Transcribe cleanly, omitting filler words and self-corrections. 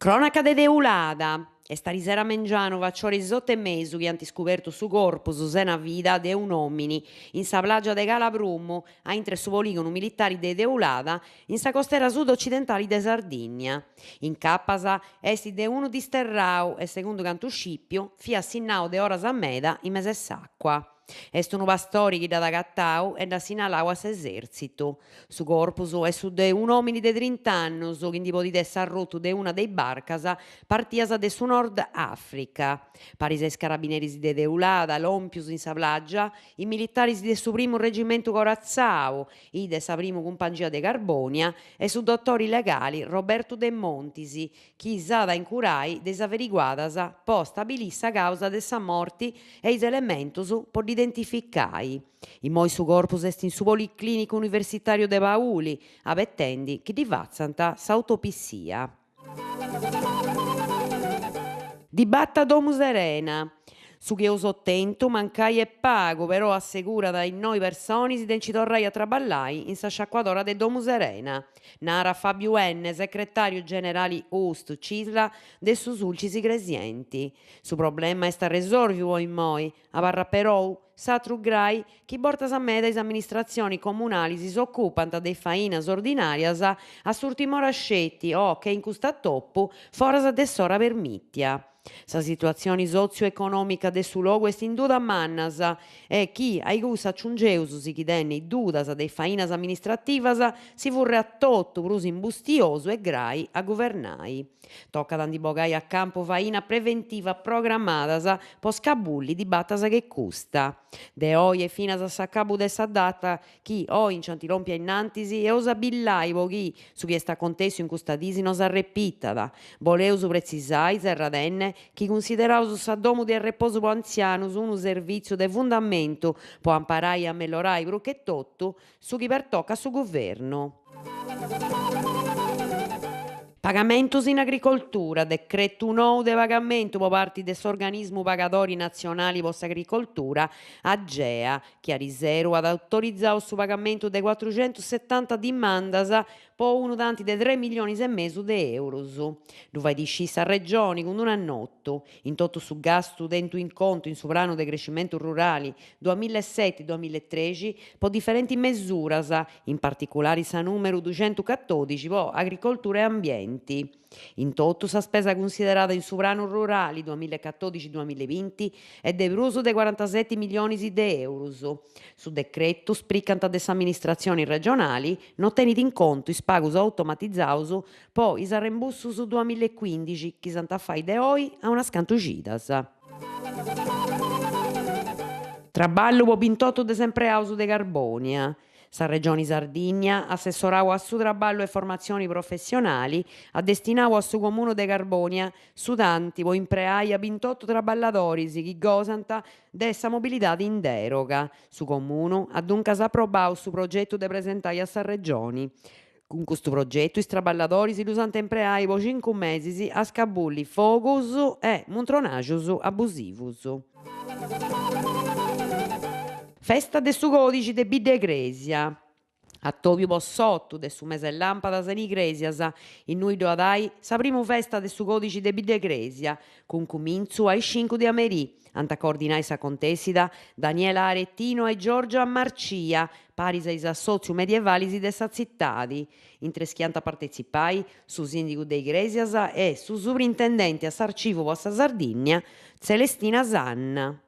Crònaca de Teulada, Est arisero a mengianu faciora is otu e mesu chi ant scubertu su corpus sena vida de un'òmini in sa plàgia de Cala Prumu, a intre su polìgonu militari de Teulada, in sa costera sud-ocidentali de Sardìnnia. Incapas est de unu disterrau e, segundu cantu scìpiu, fiat sinnau de oras meda in mes'e s'àcua. Est unu pastori chi dd'at agatau e dd'at sinnalau a s'esèrtzitu. Su corpus est su de un'òmini de trint'annus chi ndi podit essi arrutu de una de is barcas partias de su Nord Àfrica. Paris a is carabineris de Teulada lòmpius in sa plàgia, is militaris de su primu regimentu coratzau, is de sa primu cumpangia de Carbònia e su dotori legali Robertu Demontis chi s'at a incurai de is averiguadas po stabilii sa càusa de sa morti e is elementus po dd'identificai. Immoi su corpus est in su Policlìnicu Universitàriu de Pauli, abetendi chi ddi fatzant s'autopsia. Dibata Domu Serena. Su chi eus otentu, mancai est pagu, però assegurat a is noi personis de nci torrai a traballai in sa sciacuadora de Domu Serena. Narat Fabiu Enne, secretàriu generali Ust Cisl de su Sulcis Igresienti. Su problema est arresòrviu po immoi, abarrat perou s'atru grai chi bortas meda is amministratzionis comunalis s'ocupant de is fainas ordinàrias a s'ùrtima ora sceti o, che in cust'atopu, foras de s'ora permìtia. Sa situatzioni sotziu-econòmica de su logu est in dudas mannas e chi a i cussa aciungeus si chi tenit dudas de is fainas amministrativas si furriat totu prus imbustiosu e grai a guvernai. Tocat a ndi bogai a campu fainas preventivas programadas po scabulli dibatas che custa. De oi e finas a s'acabu de sa data chi oi nci ant lompi a innantis, eus a billai po chi su chi est acontèssiu in custa dis no s'arrepitat. Boleus pretzisai, serrat Enne, chi cunsideraus sa domu de arreposu po antzianus unu servìtziu de fundamentu po amparai e amellorai prus che totu su chi pertocat su guvernu. Pagamentus in agricoltura, decretu nou de pagamentu po parti de s'organismu pagadori natzionali po s'agricoltura, Agea, chi ariseru at autorizau su pagamentu de cuatruxentussetanta dimandas po unu tanti de tres millionis e mesu de eurus. Ddu fait iscì sa Regioni cun un'annotu. In totu su gastu tentu in contu in su pranu de crescimentu rurali duamilla e seti duamilla e trexi po diferentis mesuras, in particulari sa nùmeru duxentucatòdixi po agricoltura e ambienti. In totu sa spesa cunsiderada in su pranu rurali duamilla e catòdixi duamilla e binti est de prus de cuarantaseti millionis de eurus. Su decretu, spricant de s'amministratzioni regionali, no tenit in contu is pagus automatizaus po is arrembussus duamilla e cuindixi chi s'ant a fai de oi a unas cantu cidas. Traballu po bintotu disempreaus de Carbònia. Sa Regioni Sardigna, assessorau a su Traballu e Formatzioni Professionali, at destinau a su Comunu de Carbònia su tanti po impreai a bintotu traballadoris chi gosant de sa mobilidadi in deroga. Su Comunu at duncas aprobau su progetu de presentai a sa Regioni. Cun custu progetu is traballadoris ddus ant a impreai po cincu mesis a scabulli fogus e muntronaxus abusivus. Festa de su còdixi de Bidd'e Crèsia. Atòbiu po s'otu de su mes e làmpadas in Igrèsias, innui ddu at ai sa primu festa de su còdixi de Bidd'e Crèsia, cun cumintzu a is cincu de a merì. Ant a coordinai s'acontèssida Daniela Aretino e Giorgia Marcia, paris a is assòtzius medievalis de sa tzitadi. Intre is chi ant a partetzipai, su sìndigu de Igrèsias e su subrintendenti a s'Arcivu po sa Sardìnnia, Tzelestina Sanna.